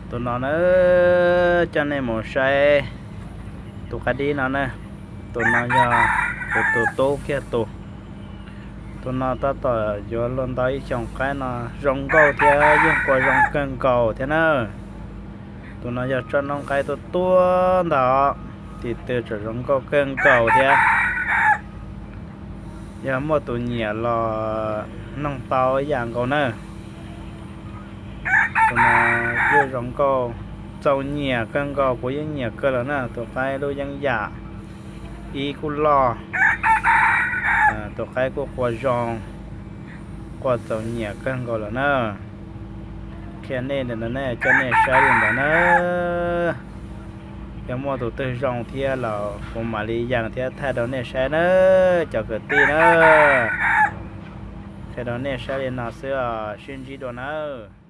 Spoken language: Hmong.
Tus no na, coj nej mus saib tus qaib dib no na. Tus no yog kuv tus tub kiag tus. Tus no tab tom yuav luag ntau ib xyoos qaib no, zoo nkauj thiab yeej qua zoo kawg nkaus thiab na. Tus no yog tsob noob qaib tuaj tuaj ntag, tis twg tseem zoo nkauj kawg nkaus thiab. Yog muaj tus nyiam los noog tau ib yam nkaus na. Tus no yeej zoo nkauj, txaus nyiam kawg nkaus, kuv yeej nyiam kawg lawm na. Tus qaib lub yeeb yam ib kuj loj, tus qaib kuj qua zoo, qua txaus nyiam kawg nkaus lawm na. Qhia nej ntawm no ne, coj nej saib li ntawd na. Yog muaj tus twg zoo thiab los kuv mam li yees thiab thaij rau nej saib na, cov kwv tij na. Qhia rau nej saib li no xwb os, sib ntsib dua nawb.